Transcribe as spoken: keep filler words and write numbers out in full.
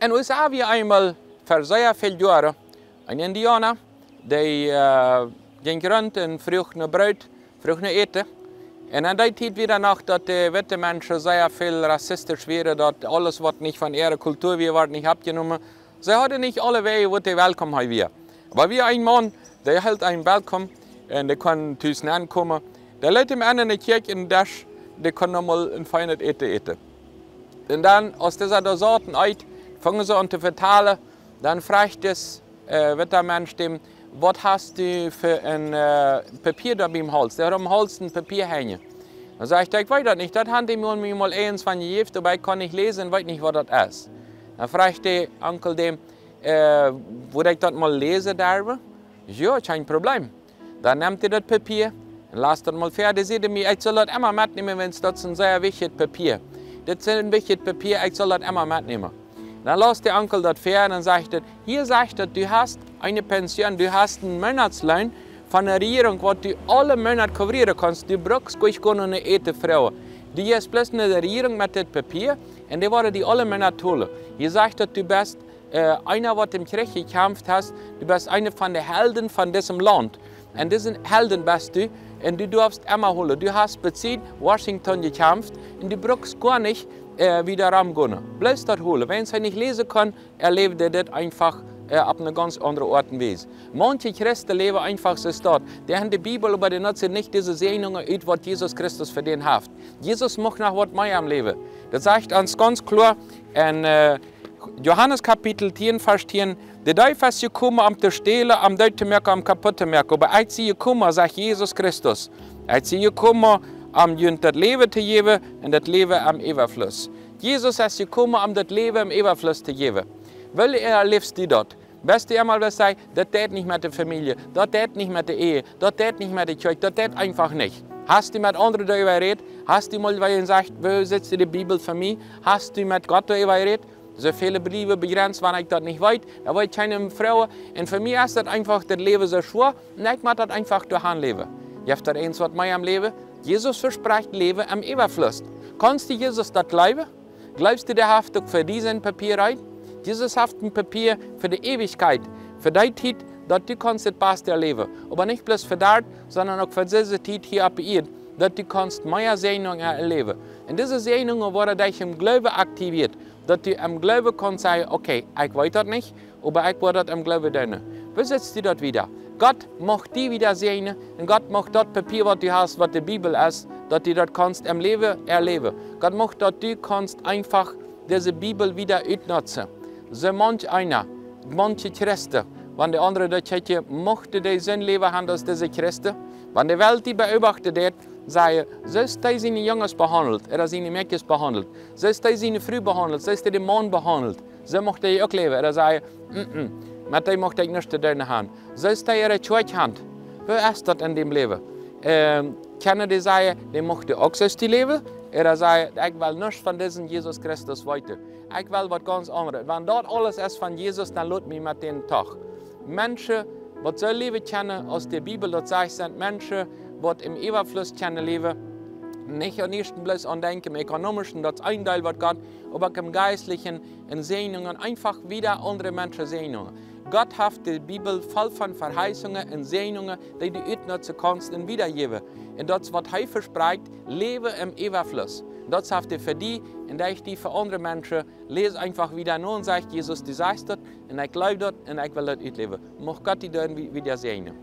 En de U S A wia eemol ver sea väl Joaren een Indiauna, dee äh, jinkj runt un fruach no Broot, fruach no Äten. Un en dee Tiet wia noch, daut de witte Menschen sea väl rassistisch wieren, daut aules, waut nich von äare Kultua wia, wort nich oppjenomen. See hauden nich aule Wäaj, woo dee welkom hee wia. Oba wia een Maun, dee hilt am welkom un dee kunn tus nenkomen. Dee leet am en de Kjäakj, en Desch, dee kunn noch mol een feinet Äten äten. Un dan, aus dee doa sauten, eet, fungen see aun to vetalen. Dan fruach dis äh, witta Mensch däm: "Waut hast du fa een äh, Papia doa biem Hauls?" Dee haud aum Hauls een Papia henjen. Dan sajcht hee: "Ekj weet daut nich, daut haft dee mie mol eens von jejäft, oba ekj kaun nich läsen, weet nich, waut daut es." Dan fruach de Onkel däm: "Äh, wudd ekj daut mol läsen derwen?" "Jo, kjeen Problem." Dan nemt hee daut Papia un läst daut mol ver. Dee säd mie: "Ekj saul daut emma metnämen, wiels daut es een sea wichtjet Papia. Dit es een wichtjet Papia, ekj saul daut emma metnämen." Dan läst de Onkel daut ver un sajcht hee: "Hia sajcht daut, du hast eene Pension, du hast een Moonatsloon von de Rejierunk, waut du aule Moonat covrieren kaust. Du brukst goanich no Äten froagen. Du jeist bloos no de Rejierunk met dit Papia un dee woaren die aule Moonat tolen. Hia sajcht daut, du best äh, eena, waut em Kjrich jekjamft hast, du best eena von de Helden von disem Launt. Un disen Helden best du, un du doafst emma holen. Du hast bie Washington jekjamft, un du brukst goanich äh, wieda romgonen. Bloos daut holen." Wan hee nich läsen kunn, erläwd hee dit eefach äh, opp eene gaunz aundre Oat un Wies. Maunche Christen läwen eefach soo, staut dee han de Bibel, oba dee nutzen nich dise Säajnungen ut, waut Jesus Christus fa dän haft. Jesus mucht noch waut mea em Läwen. Daut sajcht ons gaunz kloa en äh, Johanes Kapitel tieen, Varsch tieen: "De Deef es jekomen om to stälen, om doot to moaken, om kaput to moaken. Oba ekj sie jekomen", sajcht Jesus Christus, "ekj sie jekomen om junt daut Läwen to jäwen, un daut Läwen em Äwafluss." Jesus es jekomen om daut Läwen em Äwafluss to jäwen. Woo erläfst du daut? Best du emol, waut sajcht: "Daut deit nich met de Famielje, daut deit nich met de Ehe, daut deit nich met de Kjoakj, daut deit eefach nich"? Hast du met aundre doaräwa jerät? Hast du mol wäm jesajcht: "Woo sitst du de Bibel fa mie?" Hast du met Gott doaräwa jerät? Soo väle bliewen bejrenzt: "Wan ekj daut nich weet, dan woa ekj kjeenem froagen. Un fa mie es daut eefach, daut Läwen soo schwoa, un ekj mott daut eefach derch han läwen." Jeft daut eens waut mea em Läwen? Jesus vesprakjt Läwen em Äwafluss. Kaust du Jesus daut jleewen? Jleefst du, dee haft uk fa die sien Papia reed? Jesus haft een Papia fa de Eewichkjeit, fa dee Tiet, daut du kaust daut baste erläwen. Oba nich bloos fa doa, sonda uk fa dise Tiet hia opp de Ieed, daut du kaust mea Säajnungen erläwen. Un dise Säajnungen woaren derch em Gloowen aktiviert, daut du em Gloowen kaust sajen: "Okay, ekj weet daut nich, oba ekj woa daut em Gloowen doonen." Woo sitst du daut wieda? Gott mucht die wieda säajnen, un Gott mucht daut Papia, waut du hast, waut de Bibel es, daut du daut kaust em Läwen erläwen. Gott mucht, daut du kaust eefach dise Bibel wieda utnutzen. Soo maunch eena, maunche Christen, wan de aundre daut kjikjen, muchten dee soon Läwen han aus dise Christen. Wan de Welt die beobachten deit, sajen: "Soo es dee siene Junges behaundelt, ooda siene Mäakjes behaundelt. Soo es dee siene Fru behaundelt, soo es dee dän Maun behaundelt. Soo mucht dee uk läwen." Ooda sajen: "Mm, mm, met dee mucht ekj nuscht to doonen han. Soo es dee äare Kjoakj han." Woo es daut en däm Läwen? Ähm, kjennen dee sajen, dee muchten uk soo läwen? Ooda sajen: "Ekj well nuscht von disen Jesus Christus weeten. Ekj well waut gaunz aundret." Wan daut aules es von Jesus, dan lot mie met dän doch. Menschen, waut soo läwen kjennen, aus de Bibel daut sajcht, sent Menschen, waut em Äwafluss kjennen läwen. Nich aum ieeschten bloos aun denkjen, em Ekonomischen, daut es een Deel, waut Gott, oba uk em Jeistlichen, en Säajnungen, eefach wieda aundre Menschen säajnen. Gott haft de Bibel voll von Veheißungen un Säajnungen, dee du utnutzen kaust un wiedajäwen. Un daut es, waut hee vesprakjt: Läwen em Äwafluss. Daut haft hee fa die un daut haft hee fa aundre Menschen. Läs eefach wieda no un saj: "Jesus, du sajchst daut, un ekj jleew daut, un ekj well daut utläwen." Mucht Gott die doaderch wie-, wieda säajnen.